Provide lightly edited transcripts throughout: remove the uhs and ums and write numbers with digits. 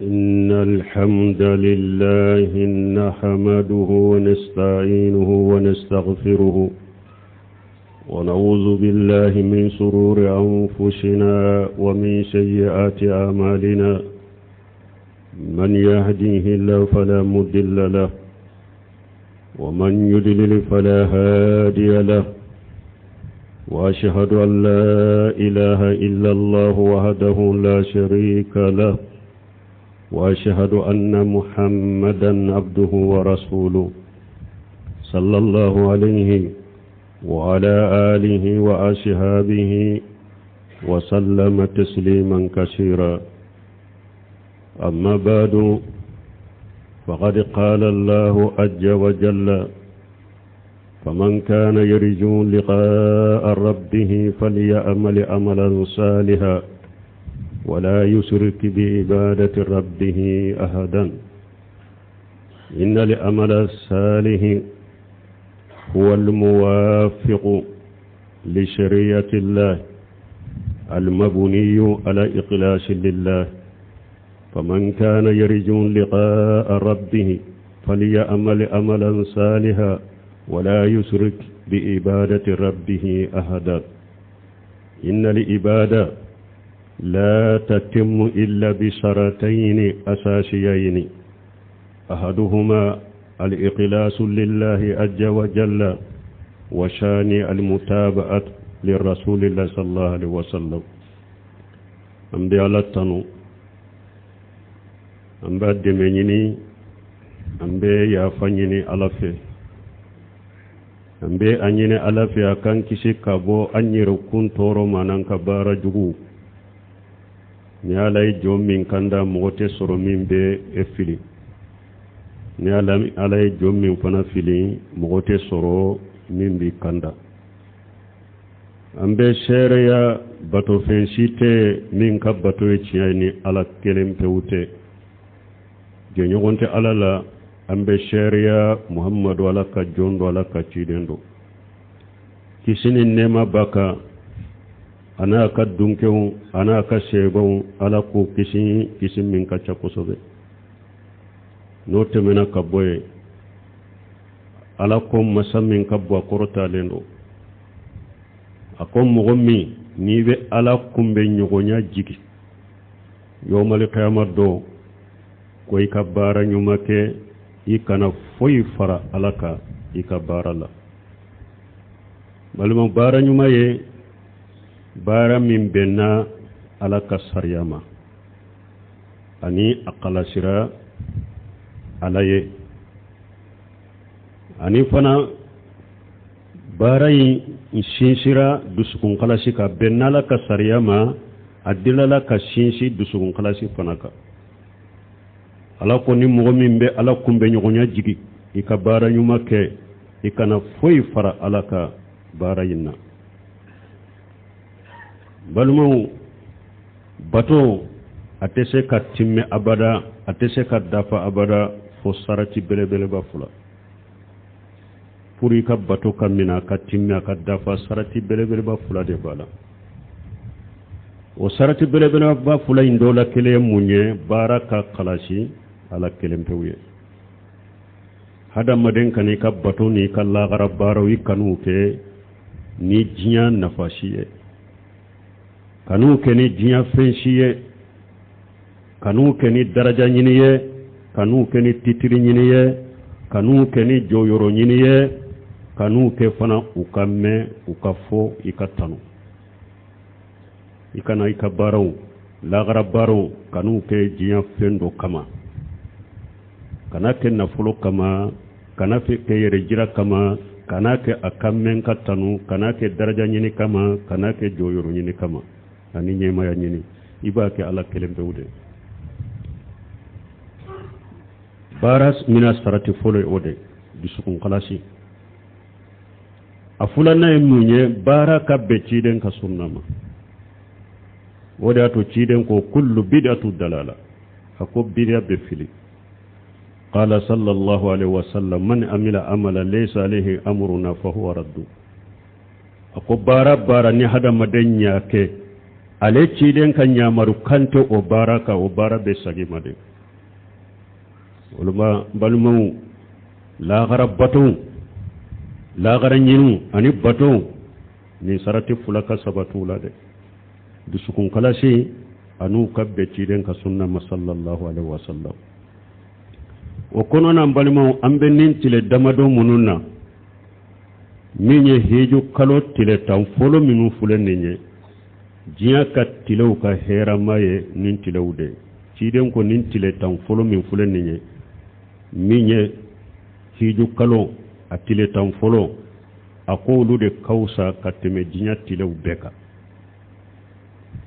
إن الحمد لله نحمده ونستعينه ونستغفره ونعوذ بالله من شرور أنفسنا ومن سيئات أعمالنا من يهديه الله فلا مضل له ومن يضلل فلا هادي له وأشهد أن لا إله إلا الله وحده لا شريك له وأشهد أن محمدا عبده ورسوله صلى الله عليه وعلى آله وأصحابه وسلم تسليما كثيرا أما بعد فقد قال الله عز وجل فمن كان يرجو لقاء ربه فليأمل أملا صالحا ولا يشرك بعبادة ربه أحدا إن الأمل الصالح هو الموافق لشريعة الله المبني على إخلاص لله فمن كان يرجو لقاء ربه فليأمل أملا صالحا ولا يشرك بعبادة ربه أحدا إن العبادة لا تتم إلا بشرطين أساسيين أحدهما الإخلاص لله عز وجل وشان المتابعة للرسول الله صلى الله عليه وسلم an bɛ ala tanu an b'a dɛmɛ ɲini an bɛ yafa ɲini ala fɛ an bɛ a ɲini ala fɛ a k'an kisi ka bɔ an yɛrɛkun tɔɔrɔ ma n'an ka baara juguw ni ala ye jɔn min kanda mɔgɔ tɛ sɔrɔ min bɛ e fili ni ala ye jɔn min fana fili mɔgɔ tɛ sɔrɔ min b'i kanda an bɛ seereya batofɛn si tɛ min ka bato ye tiɲɛ ye ni ala kelen pewu tɛ jɛɲɔgɔn tɛ ala la an bɛ seereya muhamadu ala ka jɔn don ala ka ciden don kisi ni nɛɛma b'a kan a n'a ka dunkew a n'a ka sebaw ala k'u kisi kisi min ka ca kosɛbɛ n'o tɛmɛna ka bɔ yen ala ko masa min ka bon a kɔrɔtalen don a ko mɔgɔ min n'i bɛ ala kunbɛ ɲɔgɔnya jigi yɔmali kayama don ko i ka baara ɲuman kɛ i kana foyi fara ala kan i ka baara la balima baara ɲuman ye baara min bɛnna ala ka sariya ma ani a kalasira ala ye ani fana baara in sinsira dusukun kalasi kan bɛn n'ala ka sariya ma a dilala ka sinsin dusukun kalasi fana kan ala ko ni mɔgɔ min bɛ ala kunbɛ ɲɔgɔnya jigi i ka baara ɲuman kɛ i kana foyi fara ala ka baara in na balimaw bato a tɛ se ka timmɛ abada a tɛ se ka dafa abada fo sarati belebeleba fila pour i ka bato ka minɛ a ka timmɛ a ka dafa sarati belebeleba fila de b'a la o sarati belebeleba fila in dɔ la kelen ye mun ye baara ka kalasi ala kelen pewu ye hadamaden kan'i ka bato n'i ka lagara baaraw i kan'u kɛ ni diɲɛ nafa si ye kan'u kɛ ni diɲɛ fɛn si ye kan'u kɛ ni daraja ɲini ye kan'u kɛ ni titiri ɲini ye kan'u kɛ ni jɔyɔrɔ ɲini ye kan'u kɛ fana u ka mɛn u ka fɔ i ka tanu i kana i ka baaraw lagara baaraw kan'u kɛ diɲɛ fɛn dɔ kama kana kɛ nafolo kama kana kɛ yɛrɛ jira kama kana kɛ a ka mɛn ka tanu kana kɛ daraja ɲini kama kana kɛ jɔyɔrɔ ɲini kama ani ɲɛmaya ɲini i b'a kɛ ala kelen pewu de baara mina sarati fɔlɔ ye o de dusukun kalasi a filanan ye mun ye baara ka bɛn ciden ka sunna ma o de y'a to ciden ko kullu bidatu dalala a ko bidiya bɛ fili qala sallallahu alaihi wasallam man amila amala laysa alaihi amruna fa huwa raddu a ko baara baara ni hadamaden y'a kɛ Ale ciden ka ɲamaru kan tɛ o baara kan, o baara bɛ sagi ma de. Olu ma balimaw, lahara batonw, lahara ɲiniw ani batonw, nin sarati fila ka sabati u la dɛ: dusukun kalasi an'u ka bɛn ciden ka sunna ma, sallallahu alaihi wasallam. O kɔnɔna, balimaw, an bɛ nin tile damadɔ minnu na, min ye hiju kalo tile 10 fɔlɔ minnu filɛ nin ye, diɲɛ ka tilew ka hɛrɛma ye nin tilew de. Ciden ko nin tile 10 fɔlɔ min filɛ nin ye, min ye hiju kalo a tile 10 fɔlɔ, a ko olu de ka fisa ka tɛmɛ diɲɛ tilew bɛɛ kan.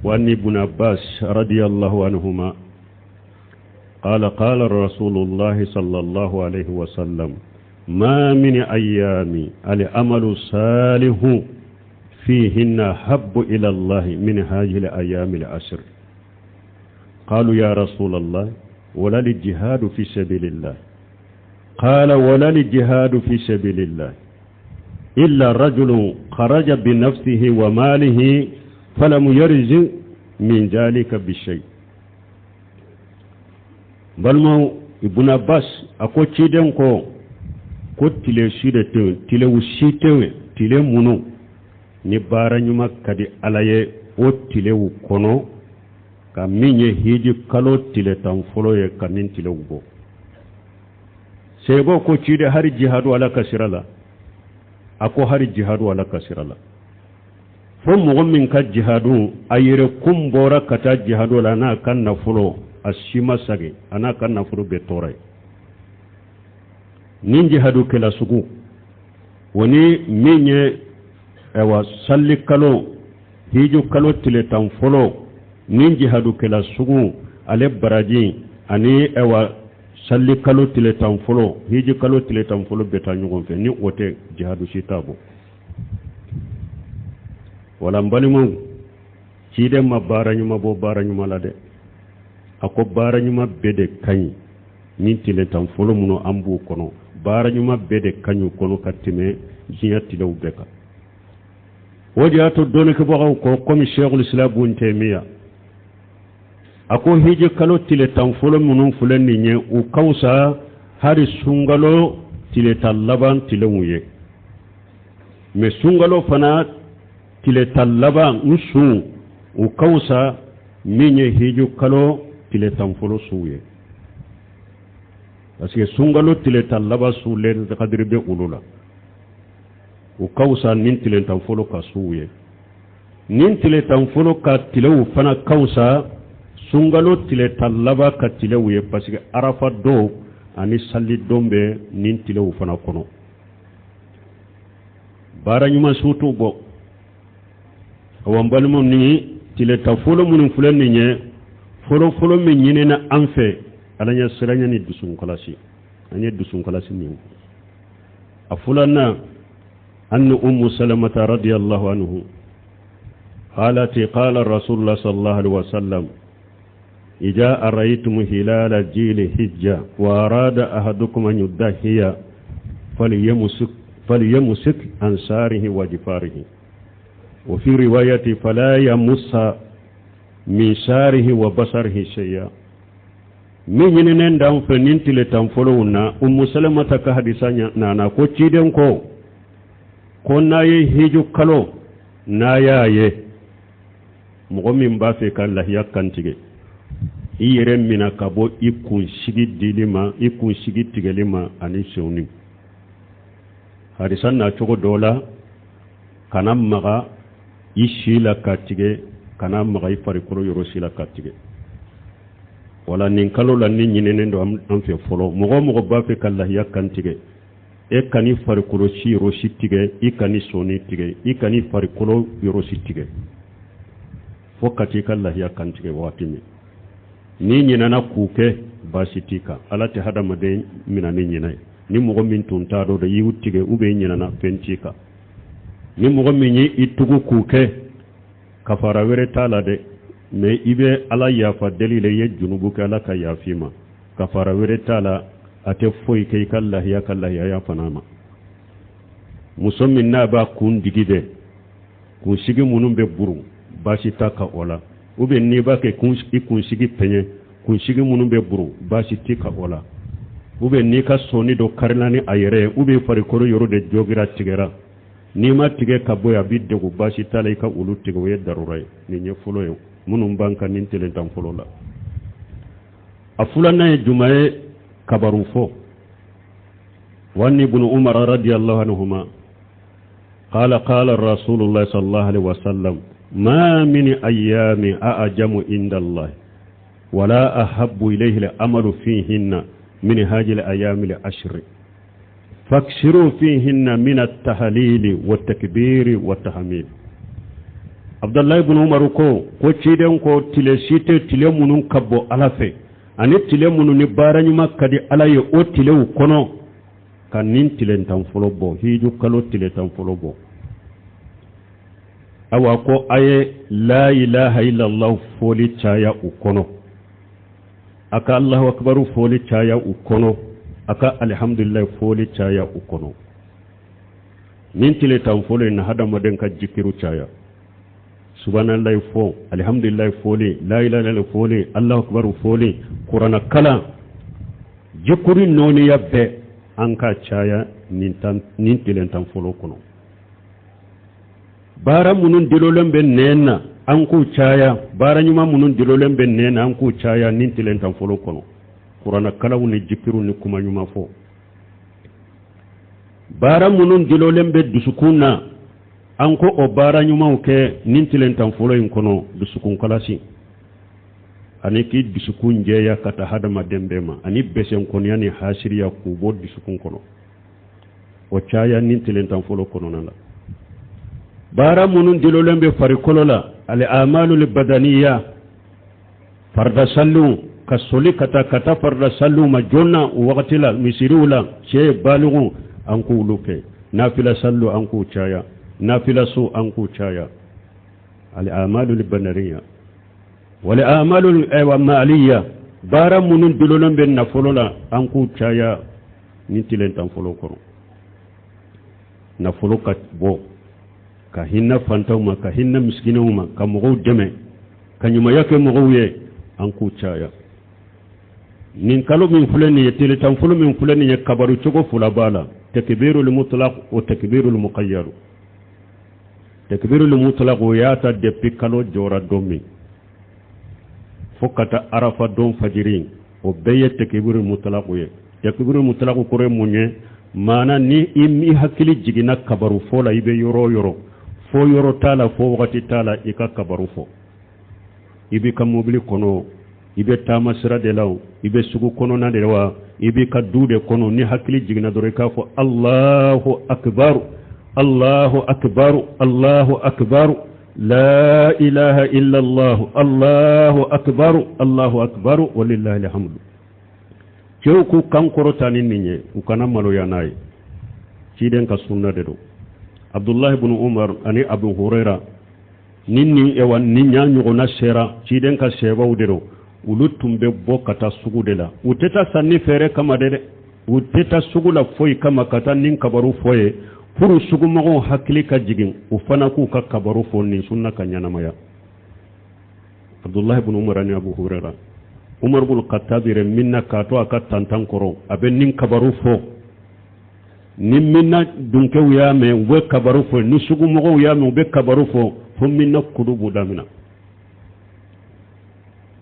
وعن ابن عباس رضي الله عنهما قال: قال رسول الله صلى الله عليه وسلم: ما من أيام العمل الصالح فيهن أحب إلى الله من هذه الأيام العشر. قالوا: يا رسول الله، ولا الجهاد في سبيل الله؟ قال: ولا الجهاد في سبيل الله، إلا رجل خرج بنفسه وماله فلم يرجع من ذلك بشيء. Balimaw, Ibn Abbas a ko ciden ko ko tile si de tɛ yen, tilew si tɛ yen, tile minnu ni baara ɲuman ka di Ala ye o tilew kɔnɔ, ka min ye hiji kalo tile 10 fɔlɔ ye, ka nin tilew bɔ. Sɛbɛw ko ciden, hari jihadu Ala ka sira la? A ko hari jihadu Ala ka sira la, fo mɔgɔ min ka jihadu, a yɛrɛ kun bɔra ka taa jihadu la n'a ka nafolo, a si ma sagi, a n'a ka nafolo bɛɛ tɔɔrɔ ye. Nin jihadu kɛla sugu o ni min ye, ayiwa, sali kalo, hiju kalo tile 10 fɔlɔ, nin jihadu kɛla sugu, ale baraji ani, ayiwa, sali kalo tile 10 fɔlɔ, hiji kalo tile 10 fɔlɔ bɛ taa ɲɔgɔn fɛ. Ni o tɛ, jihadu si t'a bɔ. Wala n balimaw, ciden ma baara ɲuman bɔ baara ɲuman la dɛ. A ko baara ɲuman bɛɛ de ka ɲi ni tile 10 fɔlɔ minnu an b'u kɔnɔ. Baara ɲuman bɛɛ de ka ɲi u kɔnɔ ka tɛmɛ diɲɛ tilew bɛɛ kan. O de y'a to dɔnnikɛbagaw ko, komi Seikhul Islam Ibn Taymiya, a ko hiji kalo tile 10 fɔlɔ minnu filɛ nin ye, u ka fisa hali sunkalo tile 10 laban tilew ye. Mais sunkalo fana tile 10 laban n sun, u ka fisa min ye hiju kalo tile 10 fɔlɔ suw ye, parce que sunkalo tile 10 laban su, lailatul kadiri bɛ olu la. U ka fisa nin tile 10 fɔlɔ ka suw ye. Nin tile 10 fɔlɔ ka tilew fana ka fisa sunkalo tile 10 laban ka tilew ye, parce que arafa don ani sali don bɛ nin tilew fana kɔnɔ. Baara ɲuman su t'u bɔ. Awa, n balimaw, ni tile 10 fɔlɔ minnu filɛ nin ye, fɔlɔ fɔlɔ min ɲinina an fɛ, Ala ɲɛ siranya ni dusukalasi, an ye dusukalasi min. A filanan, عن أم سلمة رضي الله عنه قالت: قال رسول الله صلى الله عليه وسلم: إذا أريتم هلال ذي الحجة وأراد أحدكم أن يضحي فليمسك عن شعره وأظفاره، وفي رواية: فلا يمس من شعره وبصره شيئا. Min ɲininen d'an fɛ nin tile 10 fɔlɔw na, Umu Salamata ka hadisa nana ko ciden ko ko n'a ye hiju kalo n'a y'a ye, mɔgɔ min b'a fɛ ka lahiya kantigɛ, i yɛrɛ mina ka bɔ i kunsigi dili ma, i kunsigi tigɛli ma ani sɛwni. Hadisa na cogo dɔ la, kana maga i si la ka tigɛ, kana maga i farikolo yɔrɔ si la ka tigɛ. Wala nin kalo la, ni ɲininen don an fɛ fɔlɔ, mɔgɔ o mɔgɔ b'a fɛ ka lahiya kan tigɛ, e kan'i farikolo si yɔrɔ si tigɛ, i kan'i sɔni tigɛ, i kan'i farikolo yɔrɔ si tigɛ fo ka t'i ka lahiya kan tigɛ waati min. N'i ɲinɛna k'u kɛ, baasi t'i kan. Ala tɛ hadamaden mina ni ɲinɛ ye. Ni mɔgɔ min tun t'a dɔn, i y'u tigɛ ou bien i ɲinɛna, fɛn t'i kan. Ni mɔgɔ min ye i tugu k'u kɛ, kafara wɛrɛ t'a la dɛ, mais i bɛ Ala yafa deli la, i ye junubu kɛ, Ala ka yafa i ma. Kafara wɛrɛ t'a la, a tɛ foyi kɛ i ka lahiya ka lahiyaya fana ma. Muso min n'a b'a kun digi dɛ, kunsigi minnu bɛ buru, baasi t'a kan o la. Ou bien n'i b'a kɛ i kunsigi pɛɲɛ, kunsigi minnu bɛ buru, baasi t'i kan o la. Ou bien n'i ka sɔni dɔ karila ni a yɛrɛ ye, ou bien farikolo yɔrɔ de jogira tigɛra, n'i ma tigɛ ka bɔ yen a b'i degun, baasi t'a la i ka olu tigɛ, o ye darura ye. Nin ye fɔlɔ ye minnu b'an kan nin tile 10 fɔlɔ la. A filanan ye jumɛn ye? Kabaru fɔ. Wa an ibn Umar radiyallahu anhuma qala qala rasulullah sallallahu alaihi wasallam ma min ayyami a'jamu inda Allah wala ahabbu ilayhi al-amalu fihinna min hadhihi al-ayami al-ashr faksiru fihinna min at-tahlili wat-takbiri wat-tahmid. Abdullahi ibn Umar ko ciden ko tile si tɛ tile minnu ka bɔ Ala fɛ ani tile minnu ni baara ɲuman ka di Ala ye o tilew kɔnɔ ka nin tile 10 fɔlɔ bɔ, hiju kalo tile 10 fɔlɔ bɔ. Awa ko a ye la ilaha illallah fɔli caya u kɔnɔ, a ka Allahu akbaru fɔli caya u kɔnɔ, a ka alihamdulilayi fɔli caya u kɔnɔ. Nin tile 10 fɔlɔ in na hadamaden ka jikiru caya, subhanallahi fɔ, alihamdulilayi fɔli, la ilaha illallah fɔli, Allahu akbaru fɔli, kurana kalan, jikuru nɔɔniya bɛɛ an ka caya nin tile 10 fɔlɔ kɔnɔ. Baara minnu dololen bɛ nɛn na an k'u caya, baara ɲuman minnu dololen bɛ nɛn na an k'u caya nin tile 10 fɔlɔ kɔnɔ, kurana kalanw ni jikiru ni kuma ɲuman fɔ. Baara minnu dololen bɛ dusukun na an ko o baara ɲumanw kɛ nin tile 10 fɔlɔ in kɔnɔ, dusukun kalasi ani k'i dusukun jɛya ka taa hadamaden bɛɛ ma, ani bɛsɛnkɔniya ni hasiriya k'u bɔ dusukun kɔnɔ, o caya nin tile 10 fɔlɔ kɔnɔna la. Baara minnu dololen bɛ farikolo la, al amalu badaniya, farida salliw ka soli ka taa farida salliw ma joona o wagati la misiriw la, cɛ baligu an k'olu kɛ, nafila sallu an k'u caya, nafila su an k'u caya. Al amalu badaniya wal amalu maliya, baara minnu dololen bɛ nafolo la an k'u caya nin tile 10 fɔlɔ kɔnɔ. Nafolo ka bɔ ka hinɛ fantanw ma, ka hinɛ misikinɛw ma, ka mɔgɔw dɛmɛ, ka ɲumanya kɛ mɔgɔw ye, an k'u caya. Nin kalo min filɛ nin ye, tile 10 fɔlɔ min filɛ nin ye, kabaru cogo fila b'a la, takbirul mutlaq wa takbirul muqayyad. Takbirul mutlaq o y'a ta depuis kalo jɔra don min fo ka taa arafa don fajiri, o bɛɛ ye takbirul mutlaq ye. Takbirul mutlaq kɔrɔ ye mun ye? Maana ni i hakili jiginna kabaru fɔ la, i bɛ yɔrɔ o yɔrɔ, fo yɔrɔ t'a la, fo wagati t'a la, i ka kabaru fɔ. I b'i ka mobili kɔnɔ, i bɛ taama sira de la, i bɛ sugu kɔnɔna de la wa, i b'i ka du de kɔnɔ, ni hakili jiginna dɔrɔn i k'a fɔ Allahu akbar, Allahu akbar, Allahu akbar, la ilaha illallah, Allahu akbar, Allahu akbar, walillahi alhamdu. Cɛw k'u kan kɔrɔta ni nin ye, u kana maloya n'a ye, ciden ka sunna de don. Abdullahi ibn Umar ani Abu Huraira ni nin ewa ni ɲa ɲɔgɔnna sera ciden ka sɛbaw de don, olu tun bɛ bɔ ka taa sugu de la. U tɛ taa sanni feere kama dɛ, u tɛ taa sugu la foyi kama ka taa nin kabaru fɔ ye pour sugumɔgɔw hakili ka jigin, u fana k'u ka kabaru fɔ nin sunna ka ɲɛnamaya. Abdullahi ibn Umar ani Abu Huraira, Umar ibn Khattab yɛrɛ min na k'a to a ka tantan kɔrɔ, a bɛ nin kabaru fɔ. Ni minna dunkɛw y'a mɛn, u bɛ kabaru fɔ, ni sugumɔgɔw y'a mɛn, u bɛ kabaru fɔ, fo minna kudu b'u damina.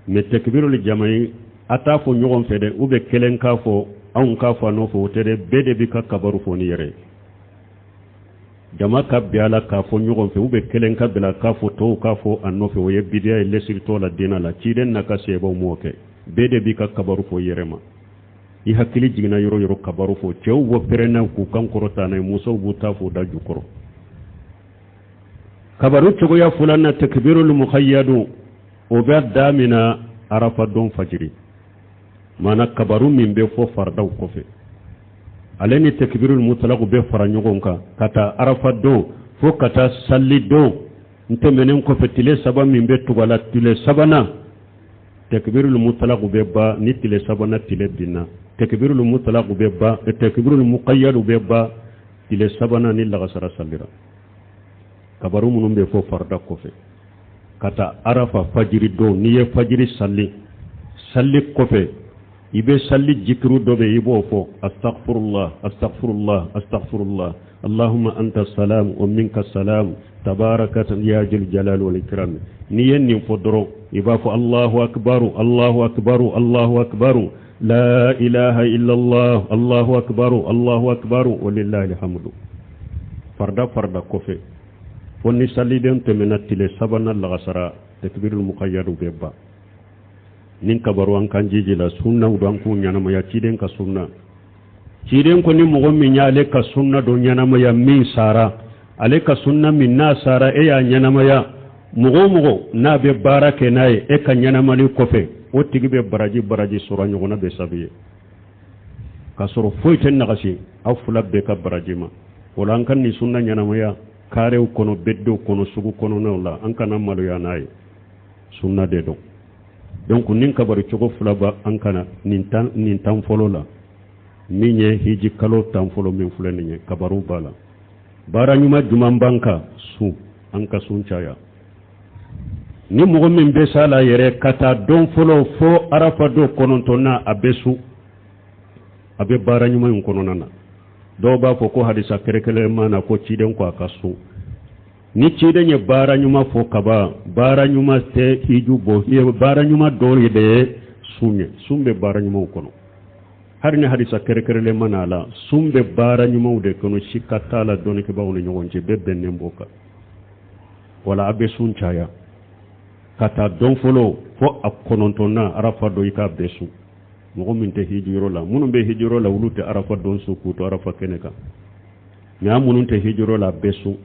Mais takbirul jama'i a t'a fɔ ɲɔgɔn fɛ dɛ, u bɛ kelen k'a fɔ, anw k'a fɔ a nɔfɛ, o tɛ dɛ, bɛɛ de b'i ka kabaru fɔ ni yɛrɛ ye. Jama ka bɛn a la k'a fɔ ɲɔgɔn fɛ, u bɛ kelen ka bila k'a fɔ, tɔw k'a fɔ a nɔfɛ, o ye bidiya ye lɛsiritɔ la diinɛ la. Ciden n'a ka sebaw m'o kɛ, bɛɛ de b'i ka kabaru fɔ i yɛrɛ ma. I hakili jiginna yɔrɔ yɔrɔ kabaru fɔ, cɛw bɔ pɛrɛnna k'u kan kɔrɔta n'a ye, musow b'u ta fɔ da jukɔrɔ. Kabaru cogoya filanan, takbirul muqayyadu, o bɛ damina arafa don fajiri, maana kabaru min bɛ fɔ faridaw kɔfɛ, ale ni takbirul mutlaq bɛ fara ɲɔgɔn kan ka taa arafa don fo ka taa sali don n tɛmɛnen kɔfɛ, tile 3 min bɛ tugu a la, tile sabanan takbirul mutlaq bɛ ban ni tile sabanan tile binna, takbirul mutlaq bɛ ban, takbirul muqayyad bɛ ban tile sabanan ni lagasara salira. Kabaru minnu bɛ fɔ farida kɔfɛ. ka taa arafa fajiri don. N'i ye fajiri sali, sali kɔfɛ i bɛ sali jikiru dɔ bɛ i b'o fɔ: astagfirullah, astagfirullah, astagfirullah, allahumma anta salam wa minka salam, tabarakata ya jal jalal wal ikram. N'i ye nin fɔ dɔrɔn, i b'a fɔ: allahu akbaru, allahu akbaru, allahu akbaru, la ilaha illallah, allahu akbaru, allahu akbaru, walillahi alhamdu. Farida farida kɔfɛ, fo ni saliden tɛmɛna tile sabanan lagasara, takbirul muqayyadu bɛ ban. Nin kabaru, an kan jiji la, sunnaw don, an k'u ɲɛnamaya. Ciden ka sunna, ciden ko ni mɔgɔ min y'ale ka sunna dɔ ɲɛnamaya, min sara ale ka sunna min n'a sara, e y'a ɲɛnamaya, mɔgɔ o mɔgɔ n'a bɛ baara kɛ n'a ye e ka ɲɛnamali kɔfɛ, o tigi bɛ baraji baraji sɔrɔ ɲɔgɔnna bɛ sabu ye, k'a sɔrɔ foyi tɛ nagasi aw fila bɛɛ ka baraji ma. O la, an ka nin sunna ɲɛnamaya karew kɔnɔ, beddew kɔnɔ, sugu kɔnɔnaw la, an kana maloya n'a ye, sunna de don. Donc nin kabari cogo fila ba an kana nin tan, nin tan fɔlɔ la, min ye hiji kalo 10 fɔlɔ min filɛ nin ye, kabaru b'a la. Baara ɲuman juman b'an kan? Sun, an ka sun caya. Ni mɔgɔ min bɛ s'a la yɛrɛ, ka taa don fɔlɔ fo arafa don kɔnɔntɔnna, a bɛ sun, a bɛ baara ɲuman in kɔnɔna na. Dɔw b'a fɔ ko hadisa kɛrɛkɛrɛn ma na ko ciden ko a ka sun. Ni ciden ye baara ɲuman fɔ kaban, baara ɲuman tɛ hiju bɔ, baara ɲuman dɔw de ye sun ye. Sun bɛ baara ɲumanw kɔnɔ. Hali ni hadisa kɛrɛkɛrɛnlen ma na a la, sun bɛ baara ɲumanw de kɔnɔ, sika t'a la dɔnnikɛbaaw ni ɲɔgɔn cɛ, bɛɛ bɛnnen b'o kan. Wala a bɛ sun caya ka taa don fɔlɔ fo a kɔnɔntɔnna arafa don, i k'a bɛɛ sun. Mɔgɔ min tɛ hijiyɔrɔ la, minnu bɛ hijiyɔrɔ la, olu tɛ arafa don sun k'u to arafa kɛnɛ kan, mɛ an minnu tɛ hijiyɔrɔ la, a bɛɛ sun.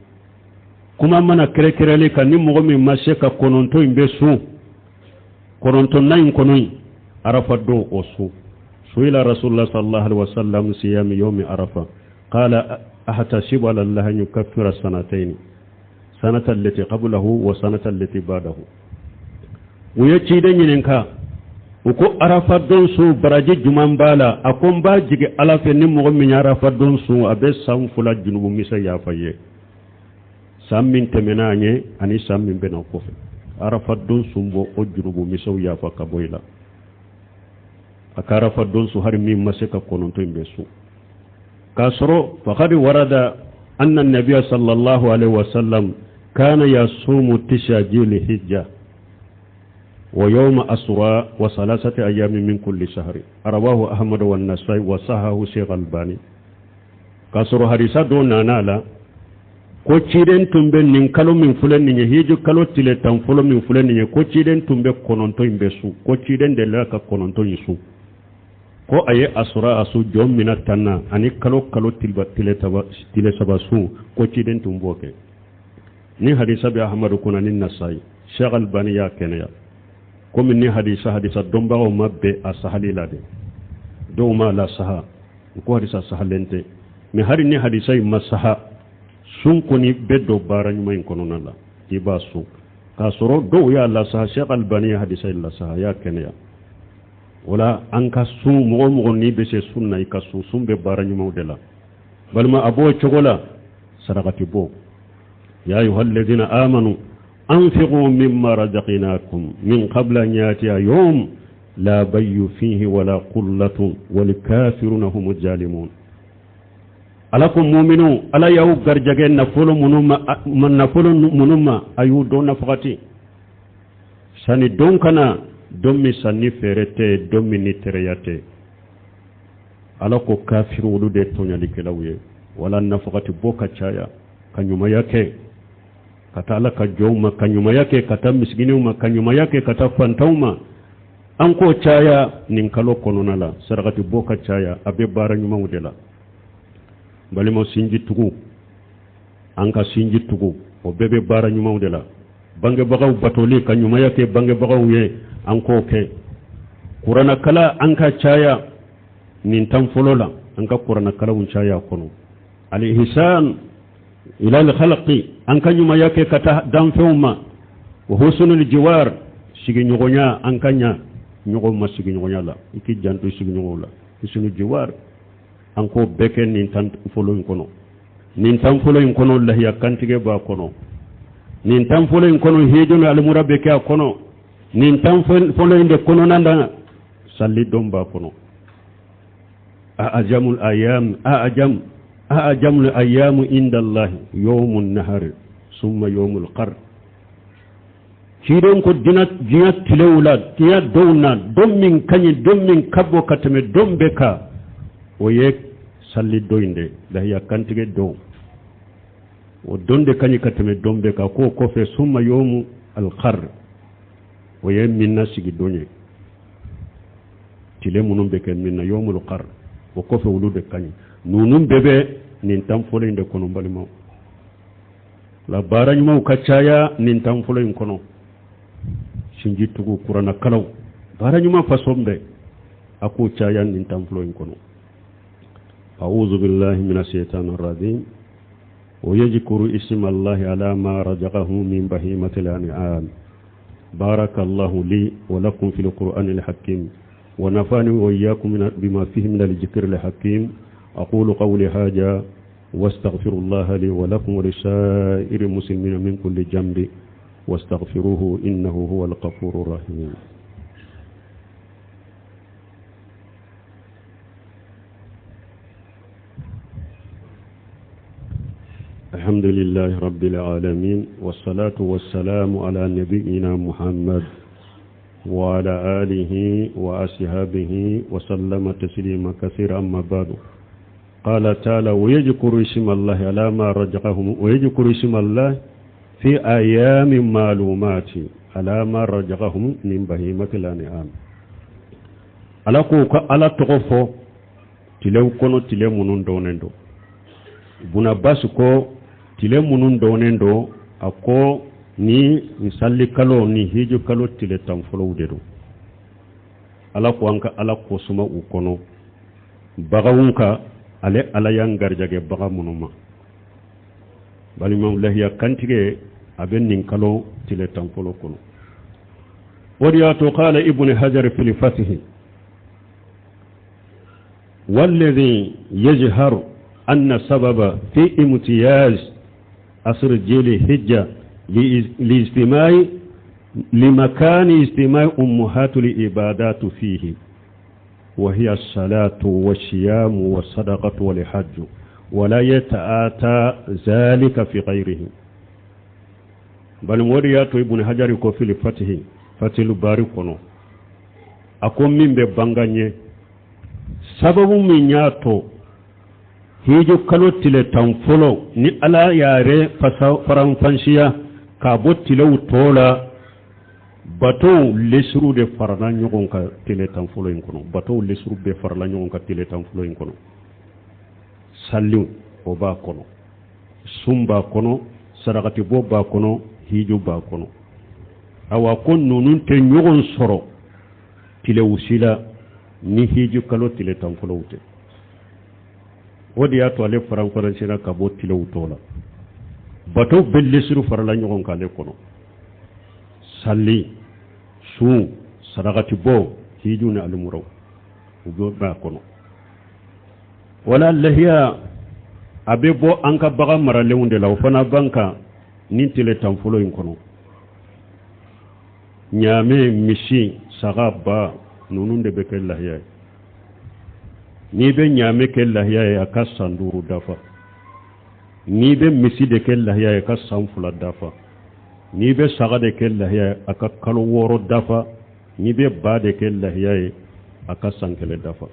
Kuma mana kɛrɛkɛrɛnlen kan, ni mɔgɔ min ma se ka kɔnɔntɔn in bɛ sun, kɔnɔntɔnna in kɔnɔ in, arafa don o sun. Suila rasulullah sallallahu alaihi wasallam siyami yawmi arafa, qala ahtasibu ala allah an yukaffira sanatayn, sanata allati qablahu wa sanata allati ba'dahu. U ye ciden ɲininka, u ko arafa don sun, baraji juman b'a la? A ko n b'a jigi Ala fɛ, ni mɔgɔ min ye arafa don sun, a bɛ san 2 junubu misɛn yafa ye, san min tɛmɛna an ye ani san min bɛna kɔfɛ. Arafa don sun bɔ o junubu misɛnw yafa ka bɔ i la. A ka arafa don sun, hali min ma se ka kɔnɔntɔn in bɛ sun, k'a sɔrɔ faqad warada anna nabiya sallallahu alaihi wasallam kana yasumu tis'a jili hijja wa yawma asura wa salasati ayami min kulli shahri, rawahu ahmad wa nasai wa sahahu shaykh albani. K'a sɔrɔ hadisa dɔ nana la ko ciden tun bɛ nin kalo min filɛ nin ye, hiji kalo tile 10 fɔlɔ min filɛ nin ye, ko ciden tun bɛ kɔnɔntɔn in bɛ sun, ko ciden delila ka kɔnɔntɔn in sun, ko a ye a sɔrɔ a sun jɔn mina tan na, ani kalo kalo tile 3 sun, ko ciden tun b'o kɛ. Ni hadisa bɛ Ahamadu kunna ni Nasayi, Sheikh Albani y'a kɛnɛya. Komi ni hadisa dɔnbagaw ma bɛn a sahali la dɛ, dɔw ma la saha, u ko hadisa sahalen tɛ. Mɛ hali ni hadisa in ma saha, sun kɔni bɛ don baara ɲuman in kɔnɔna la, i b'a sun. K'a sɔrɔ dɔw y'a lasaha, Sheikh Albani ye hadisa in lasaha, a y'a kɛnɛya. O la, an ka sun. Mɔgɔ o mɔgɔ n'i bɛ se sun na, i ka sun. Sun bɛ baara ɲumanw de la. Balima, a b'o cogo la, sarakati bɔ. Ya ayuha alladhina amanu anfiqu mimma razaqnakum min qabla an yatiya yawm la bayyu fihi wala qullatun wal kafiruna humu zalimun. Ala ko muminu, Ala y'aw garijɛgɛ nafolo minnu ma, nafolo minnu ma, a y'u dɔn nafagati sani don kana don min sanni feere tɛ, don min ni teriya tɛ. Ala ko kafiru, olu de tɔɲalikɛlaw ye. Wala nafagati bɔ ka caya, ka ɲumanya kɛ ka taa Ala ka jɔnw ma, ka ɲumanya kɛ ka taa misiginiw ma, ka ɲumanya kɛ ka taa fantanw ma, an k'o caya nin kalo kɔnɔna la. Sarakati bɔ ka caya, a bɛ baara ɲumanw de la. Balimaw, sinji tugu, an ka sinji tugu, o bɛɛ bɛ baara ɲumanw de la. Bangebagaw batoli, ka ɲumanya kɛ bangebagaw ye, an k'o kɛ. Kuranakala, an ka caya nin tan fɔlɔ la, an ka kuranakalaw caya kɔnɔ. Alihsan ila alkhalqi, an ka ɲumanya kɛ ka taa danfɛnw ma. Wa husnul jiwar, sigiɲɔgɔnya, an ka ɲa ɲɔgɔn ma sigiɲɔgɔnya la, i k'i janto sigiɲɔgɔnw la, husnul jiwar, an k'o bɛɛ kɛ nin tan fɔlɔ in kɔnɔ. Nin tan fɔlɔ in kɔnɔ, lahiya kantigɛ b'a kɔnɔ. Nin tan fɔlɔ in kɔnɔ, hiju ni alimura bɛ kɛ a kɔnɔ. Nin tan fɔlɔ in de kɔnɔna na, sali don b'a kɔnɔ. A'jamul ayam, a'jam, a'jamul ayamu inda Allahi yawmun nahari summa yawmul qar. Ciden ko diɲɛ tilew la, diɲɛ donw na, don min ka ɲi, don min ka bon ka tɛmɛ don bɛɛ kan, o ye sali don in de, lahiya kantigɛ don. O don de ka ɲi ka tɛmɛ don bɛɛ kan. K'o kɔfɛ, summa yawmu alqar, o ye minna sigi don ye, tile minnu bɛ kɛ minna, yawmul qar, o kɔfɛ olu de ka ɲi. Ninnu bɛɛ bɛ nin tan fɔlɔ in de kɔnɔ. Balimaw la, baara ɲumanw ka caya nin tan fɔlɔ in kɔnɔ: sinji tugu, kuranna kalanw, baara ɲuman façon bɛɛ, a k'o caya nin tan fɔlɔ in kɔnɔ. أعوذ بالله من الشيطان الرجيم. ويذكر اسم الله على ما رزقه من بهيمة الأنعام. بارك الله لي ولكم في القرآن الحكيم، ونفعني وإياكم بما فيه من الذكر الحكيم. أقول قولي هذا واستغفر الله لي ولكم ولسائر المسلمين من كل ذنب، واستغفروه إنه هو الغفور الرحيم. الحمد لله رب العالمين، والصلاة والسلام على نبينا محمد وعلى آله وأصحابه وسلم تسليما كثيرا. أما بعد، قال تعالى: ويذكر اسم الله على ما رزقهم، ويذكر اسم الله في أيام معلومات على ما رزقهم من بهيمة الأنعام. Ala ko ka Ala tɔgɔ fɔ tilew kɔnɔ, tile minnu dɔnnen don. Ibn Abbas ko tile minnu dɔnnen don, a ko ni misali kalo ni hiji kalo tile 10 fɔlɔw de don. Ala ko an ka Ala kosuma u kɔnɔ baganw ka, ale Ala y'an garijɛgɛ bagan minnu ma. Balimaw, lahiya kantigɛ a bɛ nin kalo tile 10 fɔlɔ kɔnɔ. O de y'a to قال ابن حجر في الفتح: والذي يظهر أن سبب في امتياز عشر ذي الحجة لاجتماع لمكان اجتماع أمهات العبادات فيه، وهي الصلاة والصيام والصدقة والحج، ولا يتآتى ذلك في غيره. بل وريات ابن حجر في الفتح، فتح الباري kɔnɔ, a ko min bɛ bangan ye, sababu min y'a to hiju kalo tile 10 fɔlɔ ni Ala yɛrɛ faranfansiya k'a bɔ tilew tɔ la, batow lesuru de farala ɲɔgɔn kan tile 10 fɔlɔ in kɔnɔ. Batow lesuru bɛɛ farala ɲɔgɔn kan tile 10 fɔlɔ in kɔnɔ. Saliw, o b'a kɔnɔ, sun b'a kɔnɔ, sarakatibɔ b'a kɔnɔ, hiju b'a kɔnɔ. Awa, ko ninnu tɛ ɲɔgɔn sɔrɔ tilew si la ni hiji kalo tile 10 fɔlɔw tɛ. O de y'a to ale faranfaransira ka bɔ tilew tɔ la. Bato bɛɛ lesuru farala ɲɔgɔn kan ale kɔnɔ: sali, sun, sarakatibɔ, hiju ni alimuraw, u bɛ b'a kɔnɔ. Wala lahiya a bɛ bɔ an ka bagan maralenw de la, o fana b'an kan ni tile 10 fɔlɔ in kɔnɔ. Ɲaamɛ, misi, saga, ba, ninnu de bɛ kɛ lahiya ye. N'i bɛ ɲaamɛ kɛ lahiya ye, a ka san 5 dafa. N'i bɛ misi de kɛ lahiya ye, a ka san 2 dafa. N'i bɛ saga de kɛ lahiya ye, a ka kalo 6 dafa. N'i bɛ ba de kɛ lahiya ye, a ka san 1 dafa.